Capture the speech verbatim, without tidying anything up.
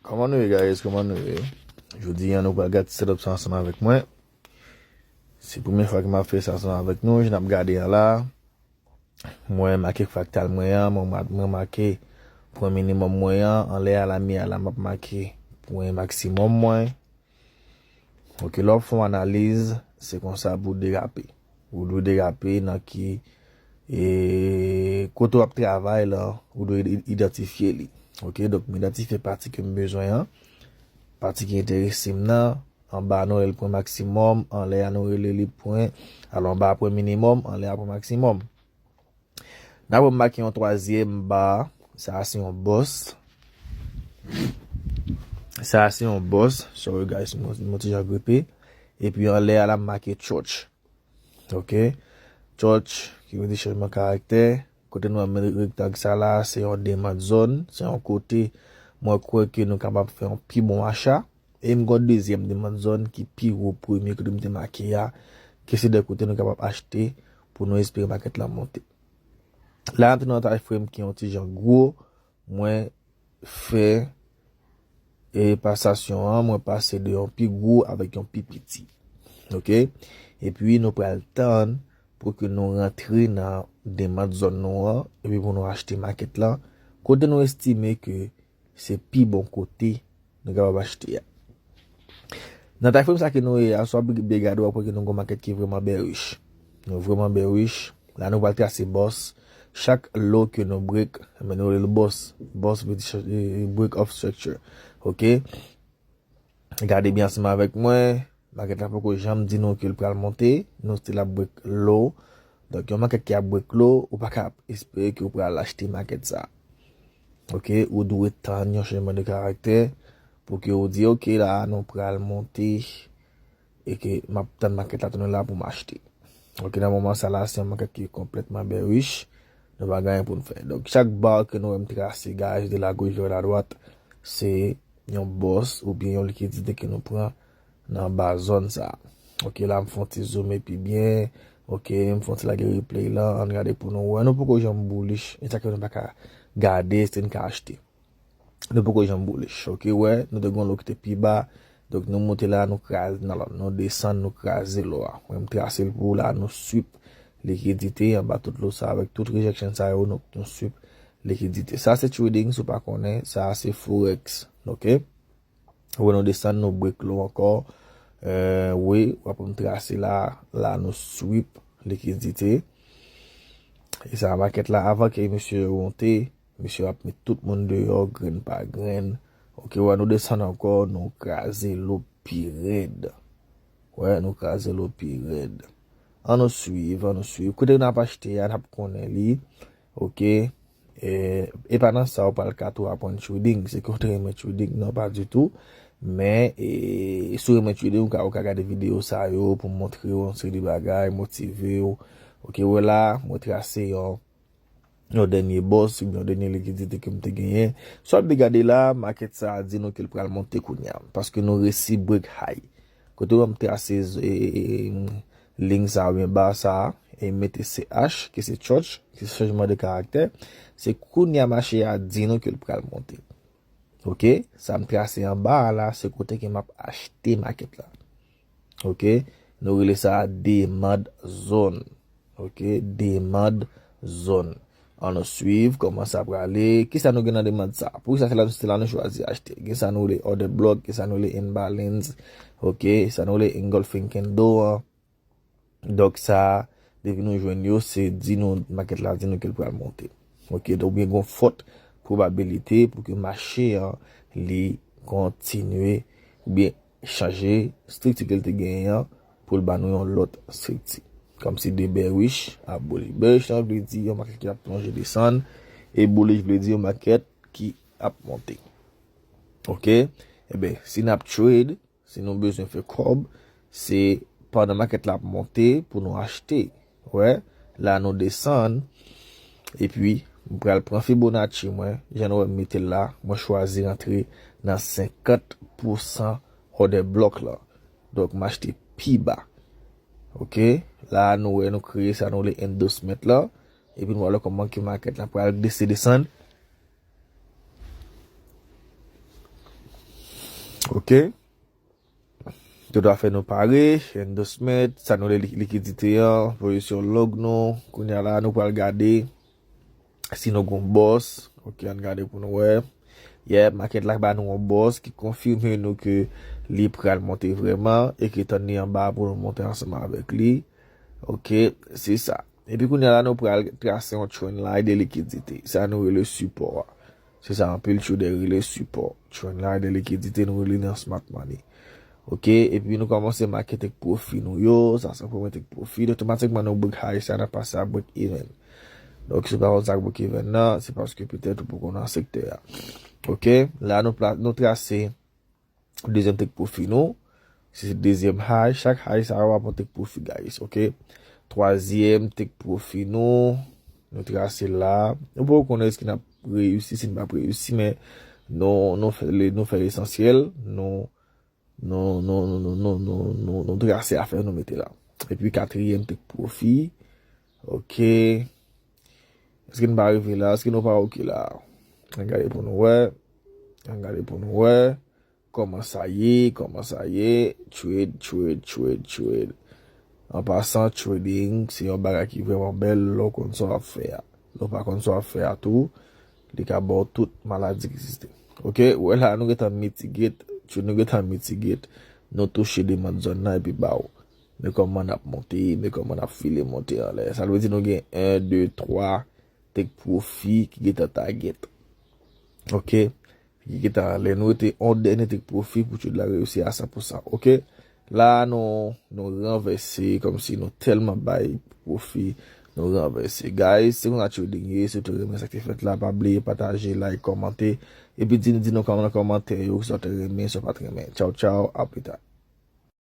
Kòman nou ye, guys? Kòman nou ye? Jodi a, nou pral gade setup sa ansanm avèk mwen. Se premye fwa ke m ap fè sa ansanm avèk nou. Jan n ap gade a la, mwen make fraktal mwen an, mwen ma-, mwen make pwen minimòm mwen an, anlè a la, mi a la, m ap make pwen maksimòm mwen. Ok, lè w ap fè yon analiz, se konsa pou w derape. Ou dwe derape nan ki, e, kote w ap travay la, ou dwe i-, idantifye li. Ok, donk m idantifye pati ke m bezwen an, pati ki enterese m nan, anba a nou rele l pwen maksimòm, anlè a nou rele li pwen, alò anba a pwen minimòm, anlè a pwen maksimòm. N ap make yon twazyèm ba. Sa a se yon bòs. Sa a se yon bòs. Sorry guys, m, m ti jan gripe. Epi anlè a la, m make church. Ok. Church, ki vle di chanjman karaktè. Kote nou wè rektang sa la, se yon demand zòn. Se yon kote mwen kwè ke nou kapab fè yon pi bon acha. E m gen yon dezyèm demand zòn ki pi wo premye kote m te make a, ke se de kote nou kapab achte pou nou espere makèt la monte. La, antre nan time frame ki yon ti jan gwo, mwen fè, e, pasasyon an, mwen pase de yon pi gwo avèk yon pi piti. Ok? Epi nou pral tann pou ke nou rantre nan demand zòn nou an, epi pou nou achte makèt la, kote nou estime ke se pi bon kote nou kapab achte a. Nan time frame sa ke nou ye a, si w ap byen gade, w ap wè ke nou gon makèt ki vrèman bearish. Nou vrèman bearish. La, nou pral trase bòs. Chak low ke nou break, men nou rele l bòs. Bòs vle di ch-, e, e, break of structure. Ok? Gade byen ansanm avèk mwen. Makèt la poko janm di nou ke l pral monte. Nou still ap break low. Donk, yon makèt ki ap break low, ou pa ka ap espere ke ou pral achte makèt sa. Ok, ou dwe tann yon chanjman de karaktè pou ke ou di, ok, la, nou pral monte e ke m ap tann makèt la tounen la pou m achte. Ok, nan moman sa la, se yon makèt ki konplètman bearish. Nou pa gen anyen pou n fè. Donk, chak ba ke nou wè m trase, guys, de la gauche vers la droite, se yon bòs oubyen yon likidite ke nou pran nan ba zòn sa. Ok, la, m fè yon ti zoome pi byen. Ok, m fè yon ti lage replay la. Ann gade pou nou wè. Nou poko janm bullish. E sa ke nou pa ka gade si n ka achte. Nou poko janm bullish. Ok, wè, nou te gon low ki te pi ba. Donk, nou monte la, nou kraze, nan lòn, nou desann, nou kraze low a. Mwen, m trase l pou la, nou sweep likidite anba tout low sa avèk tout rejection sa yo, nou, nou sweep likidite. Sa se trading, si w pa konnen, sa se forex. Ok? Wè, nou desann, nou break low ankò. Euh, wi, w ap wè m trase la, la nou sweep likidite. E sa makèt la, avan ke misye monte, misye ap met tout moun deyò, grenn pa grenn. Ok, wè, nou desann ankò, nou kraze low pi rèd. Wè, nou kraze low pi rèd. Ann nou swiv, ann nou swiv. Kote n ap achte a, n ap konnen li. Ok. E, e pa nan sa ou pral ka tou aprann trading. Se ke ou te renmen trading? Non, pa ditou. Men, e, si w renmen trading, ou ka, ou ka gade videyo sa yo pou montre w yon seri de bagay, motive w. Ok, wè la, mwen trase yon, yon dènye bòs, oubyen yon dènye likidite ke m te genyen. Sa w ap gade la, makèt sa a di nou ke l pral monte kounye a. Paske nou resi break high. Kote w ap trase, e, e, e, liy sa oubyen ba sa, e mete C H, ki se church, ki se chanjman de karaktè, se kounye a mache a di nou ke l pral monte. Ok? Sa m trase anba a la, se kote ke m ap achte makèt la. Ok? Nou rele sa demand zone. Ok? Demand zone. Ann nou swiv kòman sa prale. Kisa nou gen nan demand sa? Poukisa se la, se la nou chwazi achte? Gen sa nou rele order block, gen sa nou rele imbalance. Ok? Sa nou rele engulfing candle an. Donk sa, depi nou jwenn yo, se di nou, makèt la di nou ke l pral monte. Ok, donk oubyen gon fòt pwobabilite pou ke mache an li kontinye oubyen chanje estrikti ke l te genyen an pou l ba nou yon lòt estrikti. Kòmsi de bearish a bullish. Bearish la vle di yon makèt ki ap plonje desann, e bullish vle di yon makèt ki ap monte. Ok? Eben, si n ap trade, si nou bezwen fè kòb, se pandan makèt la ap monte pou nou achte. Wè, la nou desann, epi m pral pran Fibonacci mwen, jan nou wè m mete l la, mwen chwazi rantre nan senkant pousan order block la. Donk, m achte pi ba. Ok, la nou wè nou kreye sa nou rele endorsement la, epi nou wè kòman ke makèt la pral dese desann. Ok. Tout afè nou pare, endorsement, sa nou rele likidite an, pozisyon long nou. Kounye a la, nou pral gade si nou gon bòs. Ok, ann gade pou nou wè. Yeah, market la ba nou yon bòs ki konfime nou ke li pral monte vrèman e ke tann li anba pou nou monte ansanm avèk li. Ok, se sa. Epi kounye a la, nou pral trase yon trend line de likidite. Sa nou rele sipò a. Se sa anpil trader rele sipò. Trend line de likidite, nou rele nan smart money. Ok, epi nou kòmanse make take profit nou yo, sa se premye take profit. Otomatikman nou break high sa, n ap pase a break even. Donk, si w pa konn sa k break even nan, se paske petèt ou poko nan sektè a. Ok, la nou, pla- nou trase dezyèm take profit nou. Se dezyèm high, chak high sa yo ap yon take profit, guys, ok? Twazyèm take profit nou, nou trase la. Nou poko konnen èske n ap reyisi, si n p ap reyisi, men nou, nou fè le, nou fè lesansyèl, nou, nou, nou trase afè nou mete la. Epi katriyèm take profit, ok? Èske n pa rive la? Èske nou pa ok la? Ann gade pou nou wè. Ann gade pou nou wè. Kòman sa ye? Kòman sa ye? Trade, trade, trade, trade. An pasan, trading se yon bagay ki vrèman bèl lè w konn sa w ap fè a. Lè w pa konn sa w ap fè a tou, li ka ba w tout maladi ki egziste. Ok, wè la, nou gentan mitigate, trade nou gentan mitigate, nou touche demand zòn nan epi ba w. Men kòman n ap monte, men kòman n ap file monte anlè. Sa vle di nou gen en, de, twa take profit ki gentan target. Ok? Ki gentan anlè. Nou rete on dènye take profit pou trade la reyisi a san pou san. Ok? La, nou, nou ranvèse, kòmsi nou tèlman bay profit, nou ranvèse. Guys, se konsa trading ye, si w te renmen sa k te fèt la, pa bliye pataje, like, kòmante, epi di, di nou kòman nan kòmantè yo, sa w te renmen, sa w pa t renmen. Tchaw, tchaw, a pita.